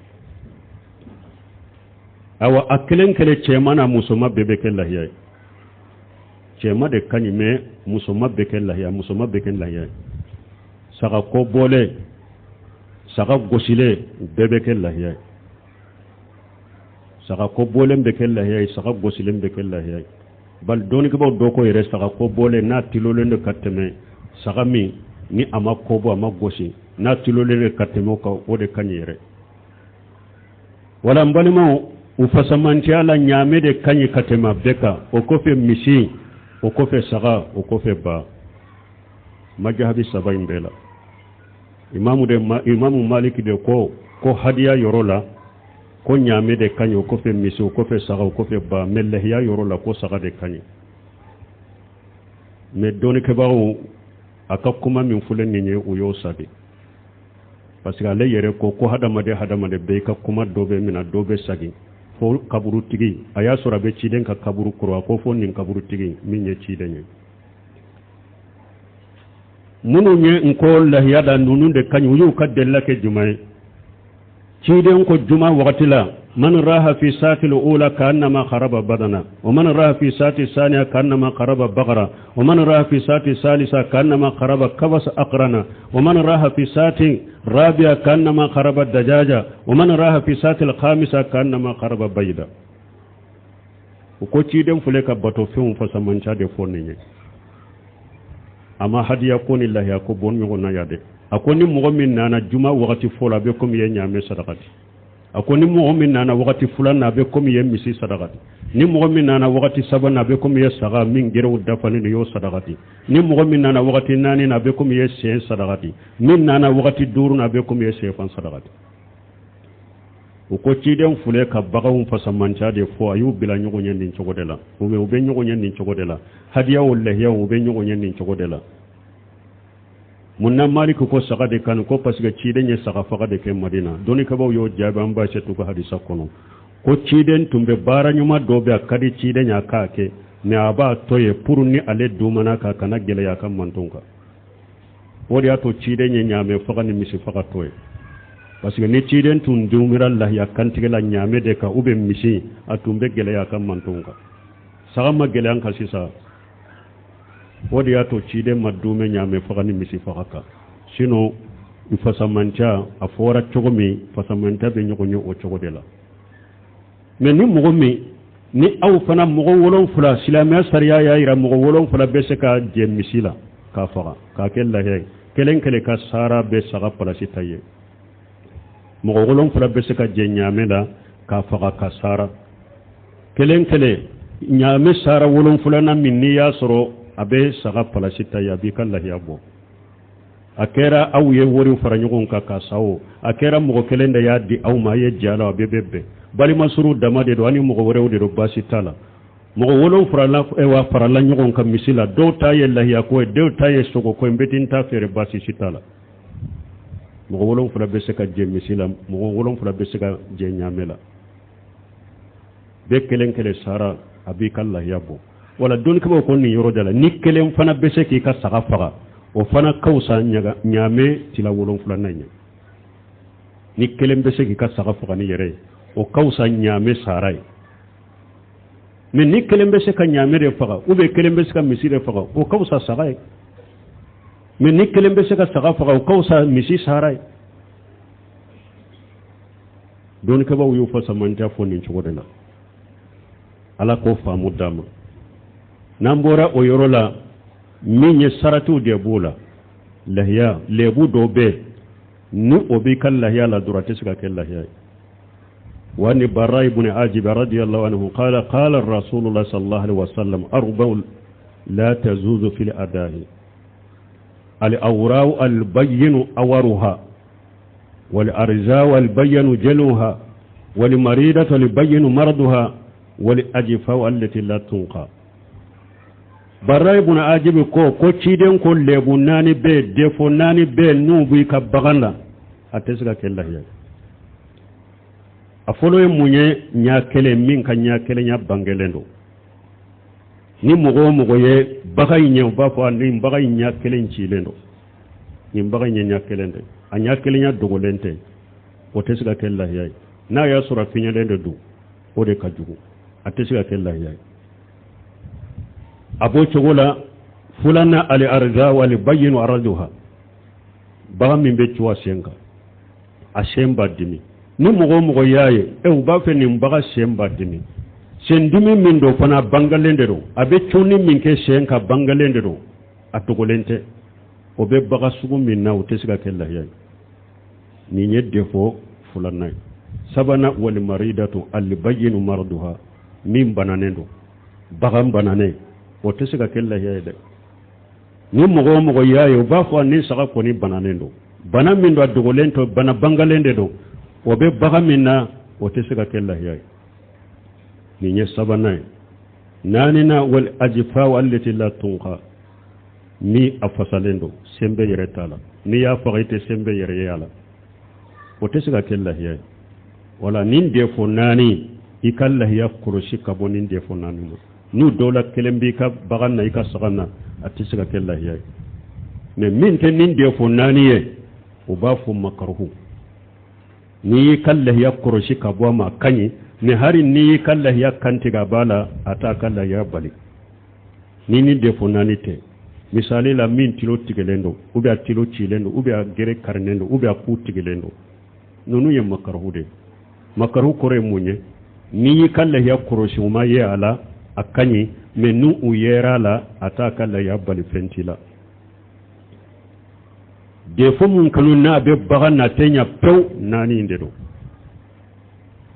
Awa, a kelen kelen, cɛman n'a musoman bɛɛ bɛ kɛ lahiya ye. Cɛman de ka ɲi, mɛ musoman bɛ kɛ lahiya, musoman bɛ kɛ lahiya ye. Saga kɔ bɔlen, saga gosilen, u bɛɛ bɛ kɛ lahiya ye. Saga kɔ bɔlen bɛ kɛ lahiya ye, saga gosilen bɛ kɛ lahiya ye. Bali dɔnnikɛbaw dɔ ko yɛrɛ, saga kɔ bɔlen n'a tilolen don ka tɛmɛ saga min ni a ma kɔ bɔ, a ma gosi, n'a tilolen don ka tɛmɛ o kan, o de ka ɲi yɛrɛ. Wala n balimaw, u fasamantiya la, ɲaamɛ de ka ɲi ka tɛmɛ a bɛɛ kan, o kɔfɛ misi, o kɔfɛ saga, o kɔfɛ ba, majahabi saba in bɛɛ la. Imamu de, Imamu Maliki de ko ko hadiya yɔrɔ la, ko ɲaamɛ de ka ɲi, o kɔfɛ misi, o kɔfɛ saga, o kɔfɛ ba. Mɛ lahiya yɔrɔ la, ko saga de ka ɲi. Mais dɔnnikɛbagaw a ka kuma min filɛ nin ye, u y'o sagi, parce que ale yɛrɛ ko ko hadamaden hadamaden bɛɛ i ka kuma dɔ bɛ minɛ, dɔ bɛ sagi. Fo kaburutigi, a y'a sɔrɔ a bɛ ciden ka kaburu kɔrɔ, a ko fo nin kaburutigi min ye ciden ye. Minnu ye n ko lahiya la, ninnu de ka ɲi. U y'u ka delila kɛ jumɛn ye? Ciden ko juma wagati la: man raha fi saati ula ka annama qaraba badana, wa man raha fi saati saniya ka annama qaraba bagara, wa man raha fi saati salisa ka annama qaraba kabas aqrana, wa man raha fi saati rabia ka annama qaraba dajaja, wa man raha fi saati alkhamisa ka annama qaraba bayda. O ko ciden filɛ ka bato fɛnw fasamanca de fɔ nin ye. A ma hadiya ko ni lahiya ko bɔ ɲɔgɔn na ya dɛ. A ko ni mɔgɔ min nana juma wagati fɔlɔ, a bɛ komi ye ɲaamɛ sadakati. A ko ni mɔgɔ min nana wagati filanan, a bɛ komi ye misi sadakati. Ni mɔgɔ min nana wagati sabanan, a bɛ komi ye saga min gerew dafalen don, y'o sadakati. Ni mɔgɔ min nana wagati naani na, a bɛ komi ye sɛ sadakati. Min nana wagati duuru na, a bɛ komi ye sɛfan sadakati. U ko ciden filɛ ka baganw fasamanca de fɔ, a y'u bila ɲɔgɔn ye nin cogo de la. U bɛ ɲɔgɔn ye nin cogo de la. Hadiya o, lahiyaw, u bɛ ɲɔgɔn ye nin cogo de la. Mun na Maliki ko saga de kan? Ko parce que ciden ye saga faga de kɛ Madina. Dɔnnikɛbaw y'o jaabi an ba se ka hadisa kɔnɔ ko ciden tun bɛ baara ɲuman dɔ bɛ, a ka di ciden y'a k'a kɛ, mais a b'a to ye pour ni ale dumana ka kana gɛlɛya a ka manton kan. O de y'a to ciden ye ɲaamɛ faga ni misi faga to ye, parce que ni ciden tun dumira lahiya kantigɛ la ɲaamɛ de kan ou bien misi, a tun bɛ gɛlɛya a ka manton kan. Saga ma gɛlɛya an kan sisan. O de y'a to ciden ma dumɛ ɲaamɛ faga ni misi faga kan. Sinon fasamanca, a fɔra cogo min, fasamanca bɛ ɲɔgɔn ye o cogo de la. Mais ni mɔgɔ min ni aw fana mɔgɔ 7, silamɛya sariya y'a yira mɔgɔ 7 bɛ se ka jɛ misi la k'a faga k'a kɛ lahiya ye, kelen kelen ka sara bɛ saga palasi ta ye. Mɔgɔ 7 bɛ se ka jɛ ɲaamɛ la k'a faga ka sara kelen kelen. Ɲaamɛ sara wolonfilanan min, n'i y'a sɔrɔ a bɛ saga palasi ta ye, a b'i ka lahiya bɔ. A kɛra aw ye wariw fara ɲɔgɔn kan ka sa o, a kɛra mɔgɔ kelen de y'a di aw ma, a ye jɛ a la, a bɛɛ bɛ bɛn. Balimasuru dama de don ani mɔgɔ wɛrɛw de don, baasi t'a la. Mɔgɔ 7 wa farala ɲɔgɔn kan misi la, dɔw ta ye lahiya ko ye, dɔw ta ye sogo ko ye, n bɛ n ta feere, baasi si t'a la. Mɔgɔ 7 bɛ se ka jɛ misi la, mɔgɔ 7 bɛ se ka jɛ ɲaamɛ la, bɛɛ kelen kelen sara, a b'i ka lahiya bɔ. Wala dɔnnikɛbaw ko nin yɔrɔ de la, ni kelen fana bɛ se k'i ka saga faga, o fana ka fisa ɲaamɛ tila wolonfilanan ye. Ni kelen bɛ se k'i ka saga faga ni yɛrɛ ye, o ka fisa ɲaamɛ sara ye. Mais ni kelen bɛ se ka ɲaamɛ de faga ou bien kelen bɛ se ka misi de faga, o ka fisa saga ye. Mais ni kelen bɛ se ka saga faga, o ka fisa misi sara ye. Dɔnnikɛbaw y'o fɔ samantiya fɔ nin cogo de la. Ala k'o faamu d'a ma. N'an bɔra o yɔrɔ la, min ye saratiw de b'o la, lahiya lebu dɔw bɛ ni o b'i ka lahiya la dɔrɔn, a tɛ se ka kɛ lahiya ye. وعن براء بن عازب رضي الله عنه قال: قال الرسول الله صلى الله عليه وسلم: أربع لا تجوز في الأضاحي: العوراء البين عورها، والعرجاء البين ضلعها، والمريضة البين مرضها، والجفاء التي لا تنقى. Bara ibn Ajibi ko ciden ko lebu naani bɛ, défaut naani bɛ, n'u b'i ka bagan la, a tɛ se ka kɛ lahiya. A fɔlɔ ye mun ye? Ɲa kelen min ka ɲa kelenya bangelen don. Ni mɔgɔ o mɔgɔ ye bagan in ɲɛ, u b'a fɔ nin bagan in ɲa kelen cilen don, nin bagan in ye ɲa kelen tɛ, a ɲa kelenya dogolen tɛ, o tɛ se ka kɛ lahiya ye. N'a y'a sɔrɔ a fiɲɛlen de don, o de ka jugu, a tɛ se ka kɛ lahiya ye. A b'o cogo la. Filanan, العرجاء البين عرجها, bagan min bɛ cu a sen kan, a sen b'a dimi. Ni mɔgɔ o mɔgɔ y'a ye, e u b'a fɛ nin bagan sen b'a dimi, sen dimi min don fana bangalen de don, a bɛ cunni min kɛ sen kan bangalen de don, a dogolen tɛ, o bɛ bagan sugu min na, o tɛ se ka kɛ lahiya ye. Nin ye défaut filanan ye. Sabanan, والمريضة البين مرضها, min bananen don, bagan bananen, o tɛ se ka kɛ lahiya ye dɛ. Ni mɔgɔ o mɔgɔ y'a ye, u b'a fɔ ni saga kɔni bananen don, bana min don a dogolen tɛ, bana bangalen de don, o bɛ bagan min na, o tɛ se ka kɛ lahiya ye. Nin ye sabanan ye. Naaninan, والجفاء التي لا تنقى. Min a fasalen don, senbɛ yɛrɛ t'a la, n'i y'a faga i tɛ senbɛ yɛrɛ ye a la, o tɛ se ka kɛ lahiya ye. Wala nin defo naani, i ka lahiya kɔlɔsi ka bɔ nin defo naani ma. N'u dɔw la kelen b'i ka bagan na, i ka saga na, a tɛ se ka kɛ lahiya ye. Mɛ min tɛ nin defo naani ye, o b'a fɔ makaruhu. N'i y'i ka lahiya kɔlɔsi ka bɔ a ma, a ka ɲi. Mɛ hari n'i y'i ka lahiya kantigɛ a b'a la, a t'a ka lahiya bali. Ni nin defo naani tɛ, misali la, min tilo tigɛlen don, ou bien a tilo cilen don, ou bien a gere karinen don, ou bien a ku tigɛlen don, ninnu ye makaruhu de ye. Makaruhu kɔrɔ ye mun ye? N'i y'i ka lahiya kɔlɔsi, u ma ye a la, a ka ɲi. Mɛ n'u u yera a la, a t'a ka lahiya bali, fɛn t'i la. Defo mun kanu n'a bɛ bagan na tɛ ɲa pewu, naani in de don.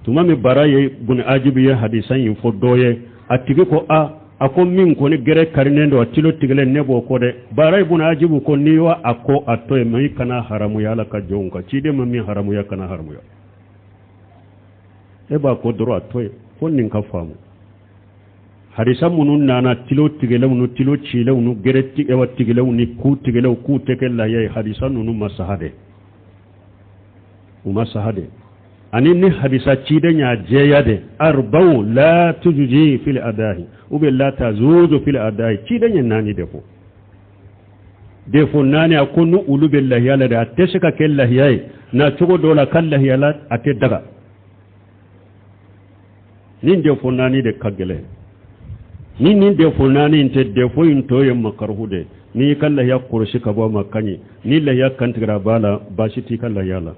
Tuma min Bara ye bun Ajibu ye hadisa in fɔ dɔ ye, a tigi ko a a ko min kɔni gɛrɛ karinen don, a tilo tigɛlen, ne b'o kɔ dɛ. Bara bun Ajibu ko n'i y'a a ko, a to yen, mɛ i kana haramuya Ala ka jɔnw kan. Ciden ma min haramuya, kana haramuya. E b'a ko dɔrɔn, a to yen, fo nin ka faamu. Hadisa minnu nana tilo tigɛlenw ni tilo cilenw ni gɛrɛ tigɛlenw ni ku tigɛlenw k'u tɛ kɛ lahiya ye, hadisa ninnu ma saha dɛ, u ma saha dɛ. Ani ni hadisa ciden y'a jɛya de, arba'u la tujzi fil adahi ou bien la tajuzu fil adahi. Ciden ye naani de fɔ, defo naani. A ko ni olu bɛ lahiya la de, a tɛ se ka kɛ lahiya ye. Na cogo dɔ la ka lahiya la, a tɛ daga. Nin defo naani de ka gɛlɛn. Ni nin defo naani in tɛ, defo in tɔ ye makaruhu de. N'i y'i ka lahiya kɔlɔsi ka bɔ a ma, ka ɲi. Ni lahiya kantigɛra a b'a la, baasi t'i ka lahiya la.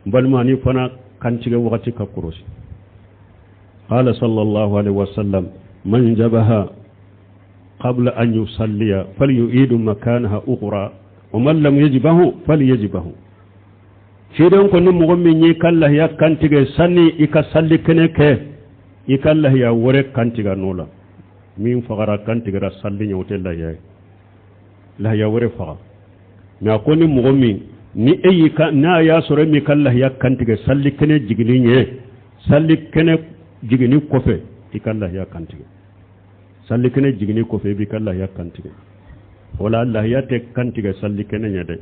N balima, ni fana kantigɛ wagati ka kɔlɔsi. Qala sallallahu alaihi wasallam: man jabaha qabla an yusalliya falyu'idu makanaha ukhra, wa man lam yajbahu falyajbahu. Ciden ko ni mɔgɔ min y'i ka lahiya kantigɛ sanni i ka salli kɛnɛ kɛ, i ka lahiya wɛrɛ kantigɛ nɔ la. Min fagara kantigɛra salli ɲɛ, o tɛ lahiya ye, lahiya wɛrɛ faga. Mɛ a ko ni mɔgɔ min ni e y'i ka, n'a y'a sɔrɔ e m'i ka lahiya kantigɛ salli kɛnɛ jiginni ɲɛ, salli kɛnɛ jiginni kɔfɛ i ka lahiya kantigɛ. Salli kɛnɛ jiginni kɔfɛ, i b'i ka lahiya kantigɛ. O la lahiya tɛ kantigɛ salli kɛnɛ ɲɛ dɛ.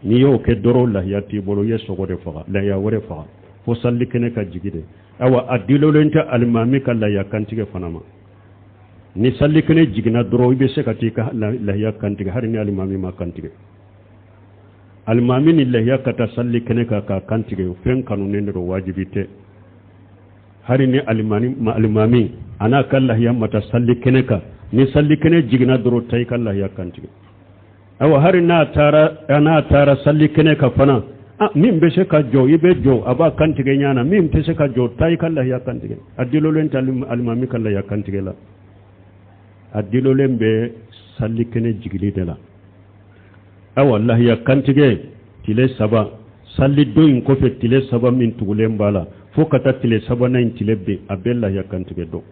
N'i y'o kɛ dɔrɔn, lahiya t'i bolo, i ye sogo de faga, lahiya wɛrɛ faga, fo salli kɛnɛ ka jigi de. Awa, a dilolen tɛ alimami ka lahiya kantigɛ fana ma. Ni salli kɛnɛ jiginna dɔrɔn, i bɛ se ka t'i ka lahiya kantigɛ, hali ni alimami ma kantigɛ. Alimami ni lahiya ka taa salli kɛnɛ kan k'a kantigɛ, fɛn kanunen de don, wajibi tɛ. Hali ni alimami a n'a ka lahiya ma taa salli kɛnɛ kan, ni salli kɛnɛ jiginna dɔrɔn, taa i ka lahiya kantigɛ. Awa, hali n'a taara salli kɛnɛ kan fana, min bɛ se ka jɔ, i bɛ jɔ, a b'a kantigɛ ɲana. Min tɛ se ka jɔ, taa i ka lahiya kantigɛ. A dilolen tɛ alimami ka lahiya kantigɛ la, a dilolen bɛ salli kɛnɛ jigili de la. Awa, lahiya kantigɛ tile 3, salli don in kɔfɛ tile 3 min tugulen b'a la, fo ka taa tile sabanan in tile bin, a bɛ lahiya kantigɛ dɔn.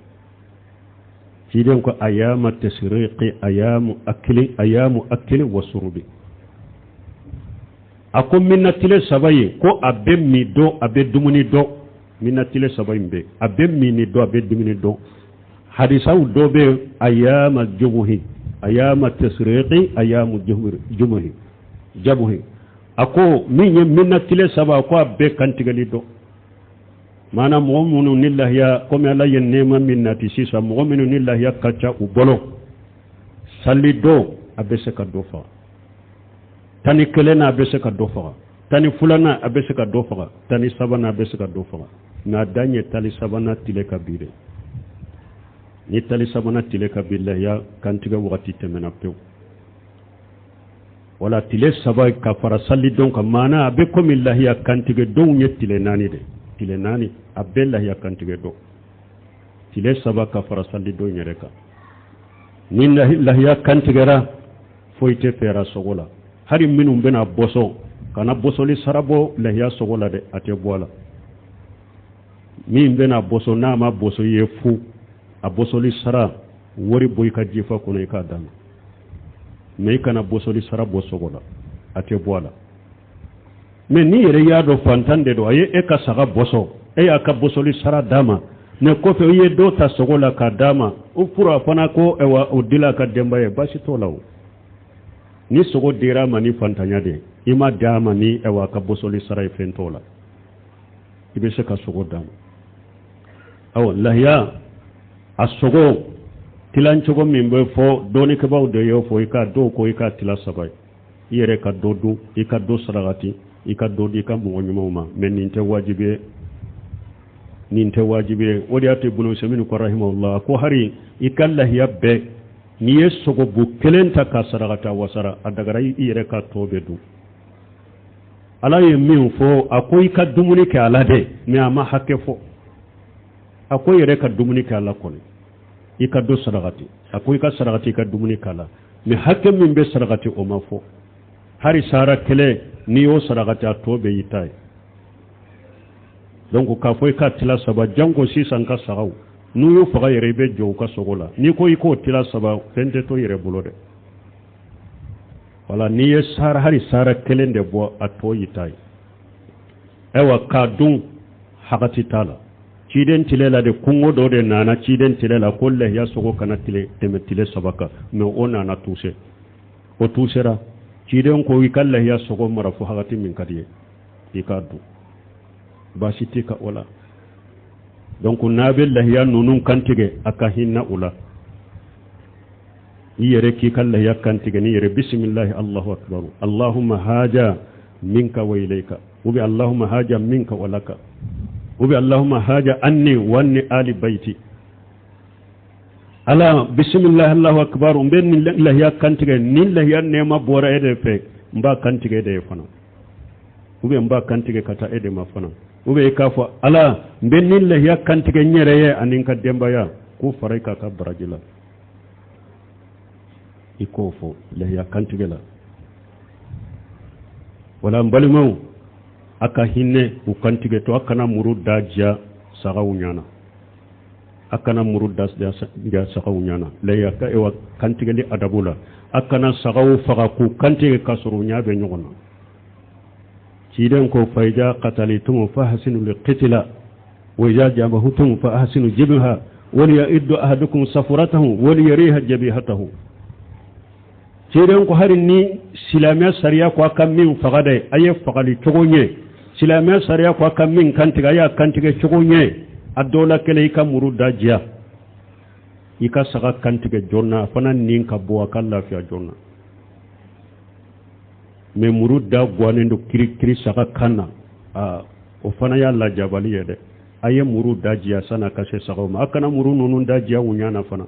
Ciden ko ayama tasriqi ayamu akili ayamu akili wa surubi. A ko min na tile 3 ye, ko a bɛ min dɔn, a bɛ dumuni dɔn. Min na tile 3 in bɛ, a bɛ min dɔn, a bɛ dumuni dɔn. Hadisaw dɔ bɛ ayama jubuhi, ayama tasriqi, ayamu jumuhi jabuhi. A ko min ye min na tile 3, a ko a bɛ kantigɛli dɔn. Maana mɔgɔ minnu ni lahiya, komi Ala ye nɛɛma min nati sisan, mɔgɔ minnu ni lahiya ka ca u bolo, sali don a bɛ se ka dɔ faga, 11nan a bɛ se ka dɔ faga, 12nan a bɛ se ka dɔ faga, 13nan a bɛ se ka dɔ faga. Nka a dan ye 13nan tile ka bi dɛ. Ni 13nan tile ka bi, lahiya kantigɛ wagati tɛmɛna pewu. Wala tile 3 ka fara salidon kan, maana a bɛ komi lahiya kantigɛ donw ye tile 4 de. Tile 4 a bɛ lahiya kantigɛ don, tile 3 ka fara salidon yɛrɛ kan. Ni lahiya kantigɛra, foyi tɛ fɛɛrɛ sogo la. Hali minnu bɛna bɔsɔn, kana bɔsɔli sara bɔ lahiya sogo la dɛ, a tɛ bɔ a la. Min bɛna bɔsɔn, n'a ma bɔsɔ i ye fu, a bɔsɔli sara wari bɔ i ka jifa kɔnɔ, i k'a d'a ma. Mɛ i kana bɔsɔli sara bɔ sogo la, a tɛ bɔ a la. Mɛ n'i yɛrɛ y'a dɔn fantan de don, a ye e ka saga bɔsɔ, e y'a ka bɔsɔli sara d'a ma, mɛ kɔfɛ i ye dɔ ta sogo la k'a d'a ma, o fura fana ko o dila a ka denbaya ye, baasi t'o la. O Ni sogo dira a ma ni fantanya de, i ma d'a ma ni ayiwa ka bosoli sara ye, fɛn t'o la, i bɛ se ka sogo d'a ma. Awa, lahiya a sogo tilancogo min bɛ fɔ, dɔɔnikɛbaaw de y'o fɔ. I ka dɔw ko i ka tila saba ye: i yɛrɛ ka dɔ dun, i ka dɔ sarakati, i ka dɔ di i ka mɔgɔ ɲumanw ma. Mɛ nin tɛ wajibi ye, nin tɛ wajibi ye. O de y'a to Ibunu Usaymin ko rahimahullah, ko hari i ka lahiya bɛɛ, n'i ye sogobu kelen ta ka sarakati, a wasara, a dagara i yɛrɛ ka tɔ bɛɛ dun. Ala ye min fɔ, a ko i ka dumuni kɛ a la dɛ, mɛ a ma hakɛ fɔ. A ko i yɛrɛ ka dumuni kɛ a la kɔni, i ka dɔ sarakati. A ko i ka sarakati, i ka dumuni kɛ a la, mɛ hakɛ min bɛ sarakati, o ma fɔ. Hari sara kelen, n'i y'o sarakati, a tɔ bɛɛ y'i ta ye. Donc k'a fɔ i ka tila saba, janko sisan ka sagaw, n'u y'u faga yɛrɛ, i bɛ jɔ u ka sogo la. N'i ko i k'o tila saba, fɛn tɛ to i yɛrɛ bolo dɛ. Wala n'i ye sara, hali sara kelen de bɔ, a tɔ y'i ta ye. Ayiwa, k'a dun, hakati t'a la. Ciden tile la de, kungo dɔ de nana ciden tile la ko lahiya sogo kana tile tɛmɛ tile 3 kan, mɛ o nana tuse, o tusera. Ciden ko i ka lahiya sogo mara fo hakati min ka di ye, i k'a dun, baasi t'i ka o la. Donc n'a bɛ lahiya ninnu kantigɛ, a ka hinɛ u la. I yɛrɛ k'i ka lahiya kantigɛ ni yɛrɛ bisimilahi, allahu akbar, allahumma haja minka wa ilayka, ou bien allahumma haja minka wa laka, ou bien allahumma haja anni wa anni ali bayti. Ala, bisimilahi, allahu akbar, n bɛ nin lahiya kantigɛ, nin lahiya nɛɛma bɔra e de fɛ, n b'a kantigɛ e de ye fana, ou bien n b'a kantigɛ ka taa e de ma fana, ou bien i k'a fɔ ala, n bɛ nin lahiya kantigɛ n yɛrɛ ye ani n ka denbaya, k'o fara i k'a ka baraji la. I k'o fɔ lahiya kantigɛ la. Wala n balimaw, a ka hinɛ u kantigɛ to, a kana muru da diya sagaw ɲana, a kana muru da diya sagaw ɲana. Lahiya ka ewa kantigɛli adabu la, a kana sagaw faga k'u kantigɛ k'a sɔrɔ u ɲɛ bɛ ɲɔgɔn na. Ciden ko fa iza qatalitum fa ahsinu liqitla wa iza jabahutum fa ahsinu jibha waliya'iddu ahadukum safuratahu waliyariha jabihatahu. Ciden ko hari ni silamɛya sariya ko a ka min faga dɛ, a ye fagali cogo ɲɛ. Silamɛya sariya ko a ka min kantigɛ, a y'a kantigɛ cogo ɲɛ. A dɔ la kelen, i ka muru da diya, i ka saga kantigɛ joona, a fana nin ka bɔ, a ka lafiya joona. Mɛ muru da gannen don kirikiri saga kan na, aa, o fana y'a lajabali ye dɛ. A ye muru da diya san'a ka se sagaw ma. A kana muru ninnu da diya u ɲɛ na fana,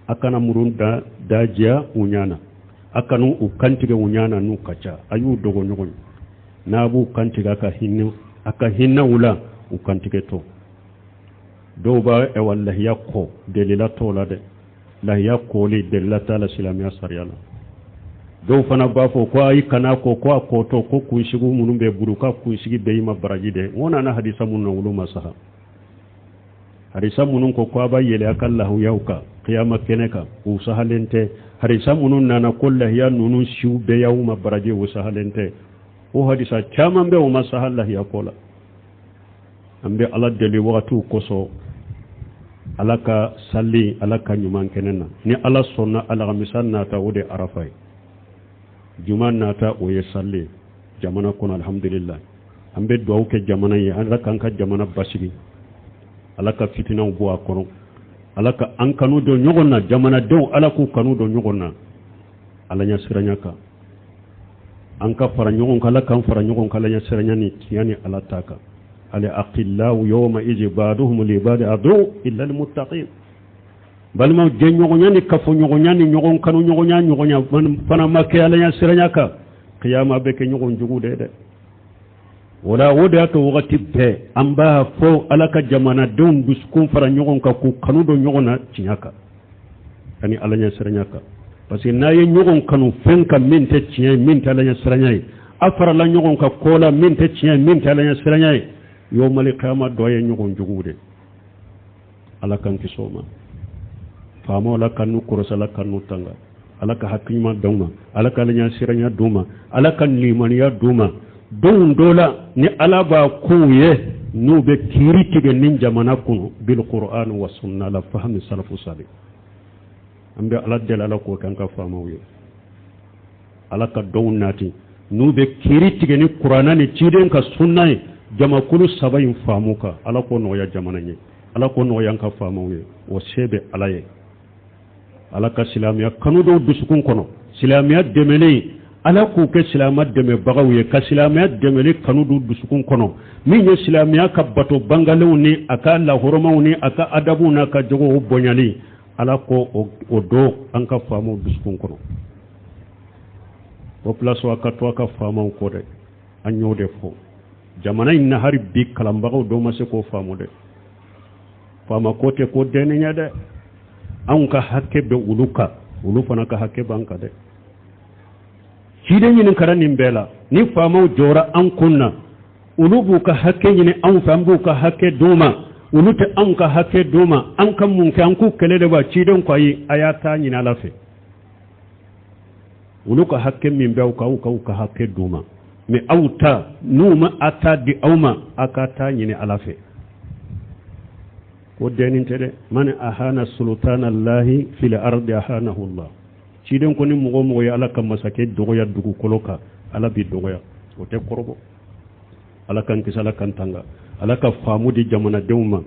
a kana muru da diya u ɲɛ na, a kana u kantigɛ u ɲɛ na. N'u ka ca, a y'u dogo ɲɔgɔn ye. N'a b'u kantigɛ, a ka hinɛ u la u kantigɛ tɔ. Dɔw b'a ɛwa lahiya kɔ, delila t'o la dɛ. Lahiya kɔli, delila t'a la silamɛya sariya la. Dɔw fana b'a fɔ ko ayi, kana ko ko a kɔtɔ ko kunsigiw minnu bɛ buru ka kunsigi bɛɛ i ma baraji dɛ. N ko nana hadisa minnu na, olu ma saha. Hadisa minnu ko ko a b'a yɛlɛ a ka lahuyaw kan kiyama kɛnɛ kan, u sahalen tɛ. Hadisa minnu nana ko lahiya ninnu siw bɛɛ y'aw ma baraji, u sahalen tɛ. O hadisa caman bɛ, o ma saha lahiya ko la. An bɛ Ala deli wagatiw kosɔn, Ala ka sali, Ala ka ɲuman kɛnɛ na. Ni Ala sɔnna, alamisa nata, o de arafa ye. Juma nata, o ye sali ye jamana kɔnɔ. Alhamdulillah, an bɛ dugawu kɛ jamana ye, Ala k'an ka jamana basigi, Ala ka fitinaw bɔ a kɔnɔ, Ala ka an kanu don ɲɔgɔn na. Jamanadenw, Ala k'u kanu don ɲɔgɔn na Ala ɲɛsiranya kan. An ka fara ɲɔgɔn kan, Ala k'an fara ɲɔgɔn kan Ala ɲɛsiranya ni tiɲɛ ni Ala ta kan. Al aqillau yawma izi ba'duhum li ba'di adu illa al muttaqin. Balimaw, jɛɲɔgɔnya ni kafoɲɔgɔnya ni ɲɔgɔn kanu ɲɔgɔnya ɲɔgɔnya fana ma kɛ Ala ɲɛsiranya kan, kiyama bɛ kɛ ɲɔgɔn jugu de dɛ. Wala o de y'a to wagati bɛɛ an b'a fɔ Ala ka jamanadenw dusukun fara ɲɔgɔn kan, k'u kanu don ɲɔgɔn na tiɲɛ kan ani Ala ɲɛsiranya kan, parce que n'a ye ɲɔgɔn kanu fɛn kan min tɛ tiɲɛ ye, min tɛ Ala ɲɛsiranya ye, a farala ɲɔgɔn kan ko la min tɛ tiɲɛ ye, min tɛ Ala ɲɛsiranya ye, yomali kiyama dɔ ye ɲɔgɔn jugu de. Ala k'an kisi o ma. Faamaw, Ala ka n'u kɔrɔsi, Ala ka n'u tanga, Ala ka hakili ɲuman d'u ma, Ala ka Ala ɲɛsiranya d'u ma, Ala ka limaniya d'u ma. Don dɔ la, ni Ala b'a kow ye, n'u bɛ kiiri tigɛ ni jamana kɔnɔ bil Qur'an wa sunna la fahmi salafu salih. An bɛ Ala deli, Ala k'o kɛ an ka faamaw ye. Ala ka dɔw nati n'u bɛ kiiri tigɛ ni kuranna ni ciden ka sunna ye jamakulu saba in faamu kan. Ala k'o nɔgɔya jamana ye, Ala k'o nɔgɔya an ka faamaw ye. O se bɛ Ala ye. Ala ka silamɛya kanu don u dusukun kɔnɔ, silamɛya dɛmɛni, Ala k'u kɛ silamɛ dɛmɛbagaw ye, ka silamɛya dɛmɛli kanu don u dusukun kɔnɔ. Min ye silamɛya ka bato bangalenw ni a ka lahɔrɔmaw ni a ka adabuw n'a ka jogow bonyali, Ala ko o don an ka faamaw dusukun kɔnɔ. Population, a ka to a ka faamaw kɔ dɛ. An y'o de fɔ jamana in na. Hali bi kalanbagaw dɔw ma se k'o faamu dɛ. Faama ko tɛ ko dennin ye dɛ. Anw ka hakɛ bɛ olu kan, olu fana ka hakɛ b'an kan dɛ. Ciden ɲininkara nin bɛɛ la. Ni faamaw jɔra an kun na, olu b'u ka hakɛ ɲini anw fɛ, an b'u ka hakɛ d'u ma. Olu tɛ anw ka hakɛ d'u ma, an ka mun kɛ? An k'u kɛlɛ de wa? Ciden ko ayi, a y'a ta ɲini Ala fɛ. Olu ka hakɛ min bɛ aw kan, aw ka u ka hakɛ d'u ma, mais aw ta, n'u ma a ta di aw ma, a ka taa ɲini Ala fɛ. Ko dennin tɛ dɛ. Man ahana sultana Allahi fil ardi ahanahu Allah. Ciden ko ni mɔgɔ o mɔgɔ ye Ala ka masakɛ dɔgɔya dugukolo kan, Ala b'i dɔgɔya. O tɛ kɔrɔbɔ. Ala k'an kisi, Ala k'an tanga. Ala ka faamu di jamanadenw ma,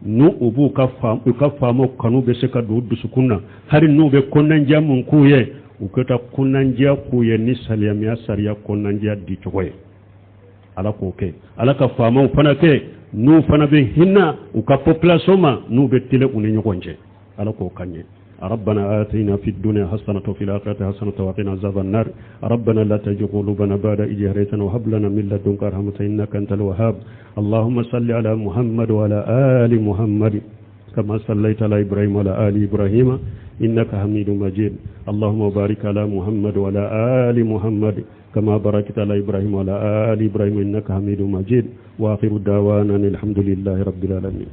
n'u u b'u ka faam u ka faamaw kanu bɛ se ka don u dusukun na. Hali n'u bɛ kɔnɔnandiya mun k'u ye, u ka taa kɔnɔnandiya k'u ye ni silamɛya sariya kɔnɔnandiya di cogo ye. Ala k'o kɛ. Ala ka faamaw fana kɛ n'u fana bɛ hinɛ u ka population ma, n'u bɛ tilen u ni ɲɔgɔn cɛ. Ala k'o kan ye. ربنا آتنا في الدنيا حسنة وفي الآخرة حسنة وقنا عذاب النار. ربنا لا تزغ قلوبنا بعد إذ هديتنا وهب لنا من لدنك رحمة إنك أنت الوهاب. اللهم صل على محمد وعلى آل محمد كما صليت على إبراهيم وعلى آل إبراهيم إنك حميد مجيد. اللهم بارك على محمد وعلى آل محمد كما باركت على إبراهيم وعلى آل إبراهيم إنك حميد مجيد. وآخر دعوانا الحمد لله رب العالمين.